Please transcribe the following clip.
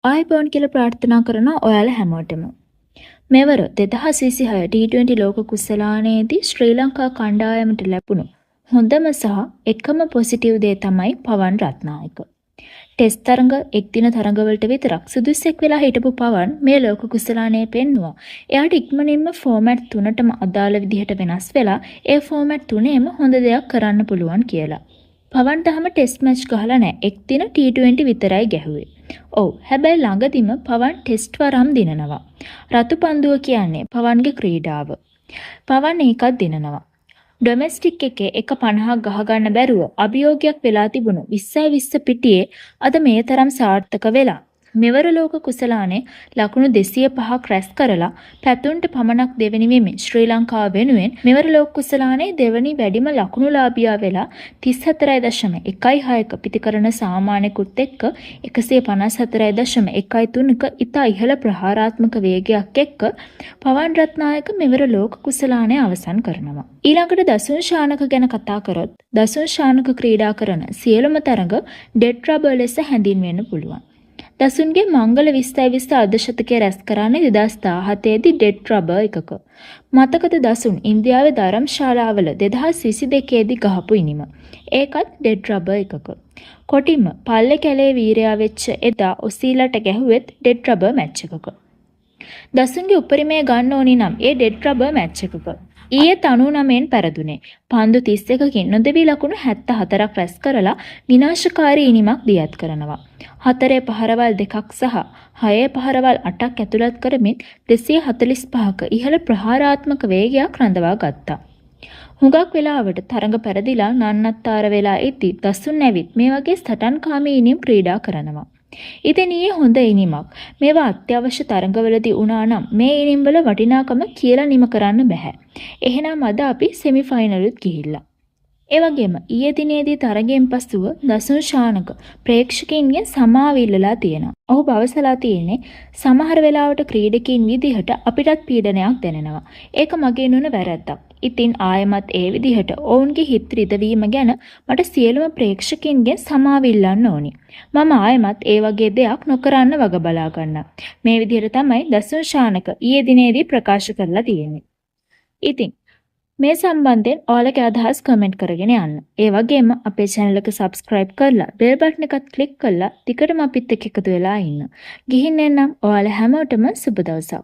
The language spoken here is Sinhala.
ආයුබෝවන් කියලා ප්‍රාර්ථනා කරනවා ඔයාලා හැමෝටම. මෙවර 2026 T20 ලෝක කුසලානයේදී ශ්‍රී ලංකා කණ්ඩායමට ලැබුණු හොඳම සහ එකම පොසිටිව් දේ තමයි පවන් රත්නායක. ටෙස්ට් තරඟ, එක්දින තරඟවලට විතරක් සුදුස්සෙක් වෙලා හිටපු පවන් මේ ලෝක කුසලානයේ පෙන්නුවා. එයාට ඉක්මනින්ම ෆෝමැට් තුනටම අදාළ විදිහට වෙනස් වෙලා ඒ ෆෝමැට් තුනේම හොඳ දෙයක් කරන්න පුළුවන් කියලා. පවන් තාම ටෙස්ට් මැච් ගහලා නෑ. එක්දින T20 විතරයි ගැහුවේ. ඔව්, හැබැයි ළඟදිම පවන් ටෙස්ට් වරම් දිනනවා. රතු පන්දුව කියන්නේ පවන්ගේ ක්‍රීඩාව. පවන් ඒකත් දිනනවා. ඩොමෙස්ටික් එකේ 1.50ක් ගහගන්න බැරුව අභියෝගයක් වෙලා තිබුණු 20.20 පිටියේ අද මේ තරම් සාර්ථක වෙලා මෙවර ලෝක කුසලානේ ලකුණු 205ක් රැස් කරලා පැතුන්ට පමණක් දෙවෙනි වෙමින් ශ්‍රී ලංකාව වෙනුවෙන් මෙවර ලෝක කුසලානේ දෙවනි වැඩිම ලකුණුලාභියා වෙලා 34.16ක පිතිකරණ සාමාන්‍යකුත් එක්ක 154.13ක ඉතා ඉහළ ප්‍රහාරාත්මක වේගයක් එක්ක පවන් රත්නායක මෙවර ලෝක කුසලානය අවසන් කරනවා. ඊළඟට දසුන් ශානක ගැන කතා කරොත්, දසුන් ශානක ක්‍රීඩා කරන සියලුම තරඟ ඩෙඩ් රබර් ලෙස හැඳින්වෙන්න පුළුවන්. දසුන්ගේ මංගල 20.20 අර්ධ ශතකය රැස් කරන්නේ 2017 දී ඩෙඩ් රබර් එකක. මතකද දසුන් ඉන්දියාවේ ධරම්ශාලාවල 2022 දී ගහපු ඉනිම? ඒකත් ඩෙඩ් රබර් එකක. කොටින්ම පල්ලෙකැලේ වීරයා වෙච්ච එදා ඔසීලට ගැහුවෙත් ඩෙඩ් රබර් මැච් එකක. දසුන්ගේ උපරිමය ගන්න ඕනි නම් ඒ ඩෙඩ් රබර් මැච් එකක. ඊයේ 99න් පැරදුනේ. පන්දු 31කින් නොදෙවී ලකුණු 74ක් රැස් කරලා විනාශකාරී ඉනිමක් දියත් කරනවා. හතරේ පහරවල් දෙකක් සහ හයේ පහරවල් අටක් ඇතුළත් කරමින් 245ක ඉහළ ප්‍රහාරාත්මක වේගයක් රඳවා ගත්තා. හුඟක් වෙලාවට තරඟ පැරදිලා නන්නත්තර වෙලා ඉද්දි දසුන් ඇවිත් මේ වගේ සටන්කාමී ඉනිම් ක්‍රීඩා කරනවා. ඉතින් ඊයේ හොඳ ඉනිමක්. මේවා අත්‍යවශ්‍ය තරඟවලදී වුණා නම් මේ ඉනිම් වල වටිනාකම කියලා නිම කරන්න බැහැ. එහෙනම් අද අපි සෙමි ෆයිනලුත් ගිහිල්ලා. ඒ වගේම ඊයේ දිනේදී තරගයෙන් පසුව දසුන් ශානක ප්‍රේක්ෂකයින්ගෙන් සමාව ඉල්ලලා තියෙනවා. ඔහු පවසලා තියෙන්නේ, සමහර වෙලාවට ක්‍රීඩකයින් විදිහට අපිටත් පීඩනයක් දැනෙනවා. ඒක මගේ නුන වැරැද්දක්. ඉතින් ආයෙමත් ඒ විදිහට ඔවුන්ගේ හිත් රිදවීම ගැන මට සියලුම ප්‍රේක්ෂකයින්ගෙන් සමාව ඉල්ලන්න ඕනි. මම ආයෙමත් ඒ වගේ දෙයක් නොකරන්න වග බලා ගන්නම්. මේ විදිහට තමයි දසුන් ශානක ඊයේ දිනේදී ප්‍රකාශ කරලා තියෙන්නේ. ඉතින් මේ සම්බන්ධයෙන් ඔයාලගේ අදහස් කමෙන්ට් කරගෙන යන්න. ඒ වගේම අපේ channel එක subscribe කරලා බෙල් බටන් එකත් ක්ලික් කරලා දිගටම අපිත් එක්ක එකතු වෙලා ඉන්න. ගිහින් එන්නම්. ඔයාලා හැමෝටම සුබ දවසක්.